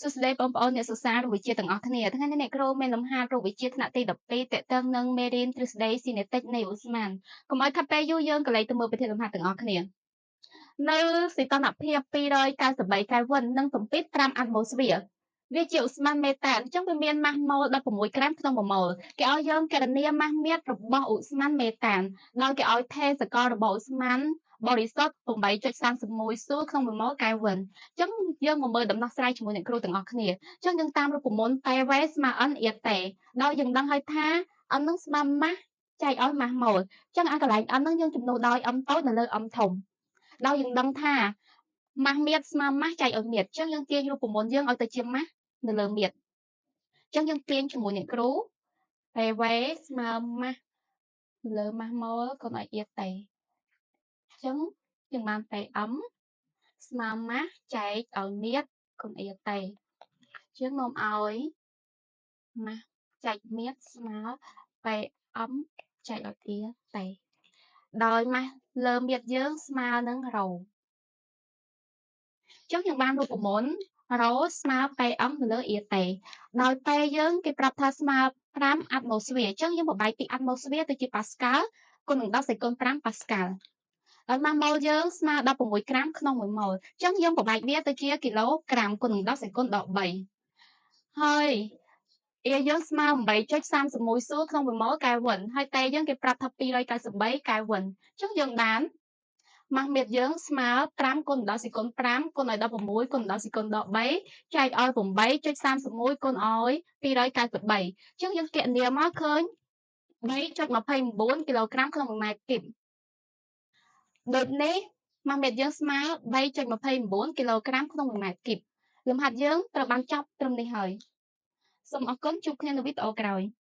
សួស្តីបងប្អូនអ្នកសិក្សារូបវិទ្យាទាំងអស់គ្នាថ្ងៃនេះអ្នកគ្រូមានលំហាត់រូបវិទ្យាថ្នាក់ទី12តកតឹងនឹងមេរៀនទ្រឹស្ដីស៊ីណេទិកនៃឧស្ម័នកុំឲ្យខាត់ពេលយូរយើងក៏លេខទៅមើលប្រធានលំហាត់ទាំងអស់គ្នានៅសីតុណ្ហភាព293កែវិននិងសម្ពាធ5អាត់ម៉ូស្វៀវាជាឧស្ម័នមេតានអញ្ចឹងវាមានម៉ាស់ម៉ូល16ក្រាមក្នុង1ម៉ូលគេឲ្យយើងគណនាម៉ាស់មាត្ររបស់ឧស្ម័នមេតានដោយគេឲ្យថេសកលរបស់ឧស្ម័នបរិសុទ្ធ8.31ស៊ូក្នុង1ម៉ូលកែវិនអញ្ចឹងយើងមកមើលដំណោះស្រាយជាមួយអ្នកគ្រូទាំងអស់គ្នាអញ្ចឹងយើងតាមរូបមន្ត PV ស្មើ N ET ដោយយើងដឹងហើយថា N នឹងស្មើម៉ាស់ចែកឲ្យម៉ាស់ម៉ូលអញ្ចឹងអាកន្លែង N នឹងយើងចំនួនដោយ M តូចនៅលើ M ធំដោយយើងដឹងថាម៉ាស់មាត្រស្មើម៉ាស់ចែកឲ្យមាត្រអញ្ចឹងយើងទាញរូបមន្តយើងឲ្យទៅជាម៉ាស់នៅលើមាត្រអញ្ចឹងយើងទាញជាមួយអ្នកគ្រូ PV ស្មើម៉ាស់លើម៉ាស់ម៉ូលគុណឲ្យ ET អញ្ចឹងយើងបាន PM ស្មើម៉ាស់ចែកឲ្យមាត្រគុណ ET ជាងនាំឲ្យម៉ាស់ចែកមាត្រស្មើ PM ចែកឲ្យ ET ដោយម៉ាស់លើមាត្រយើងស្មើនឹងរ៉ូអញ្ចឹងយើងបានរូបមន្តរ៉ូស្មើ PM លើ ET ដោយ P យើងគេប្រាប់ថាស្មើ5អាត់ម៉ូស្វៀអញ្ចឹងយើងបំបែកពីអាត់ម៉ូស្វៀទៅជាប៉ាស្កាល់គុណនឹង10.5ប៉ាស្កាល់ដោយម៉ាស់ម៉ូលយើងស្មើ16ក្រាមក្នុង1ម៉ូលអញ្ចឹងយើងបំបែកវាទៅជាគីឡូក្រាមគុណនឹង10.3ហើយអ៊ីយើងស្មើ8.31ស៊ូក្នុង1ម៉ូលកែវិនហើយតែយើងគេប្រាប់ថា293កែវិនអញ្ចឹងយើងបានម៉ាស់មាត្រយើងស្មើ5គុណ10.5គុណឲ្យ16គុណ10.3ចែកឲ្យ8.31គុណឲ្យ293អញ្ចឹងយើងគណនាមកឃើញ3.29គីឡូក្រាមក្នុង1ម៉ែត្រគីបដូចនេះម៉ាស់មាត្រយើងស្មើ3.29គីឡូក្រាមក្នុង1ម៉ែត្រគីបលំហាត់យើងត្រូវបានចប់ត្រឹមនេះហើយសូមអរគុណជួបគ្នានៅវីដេអូក្រោយ។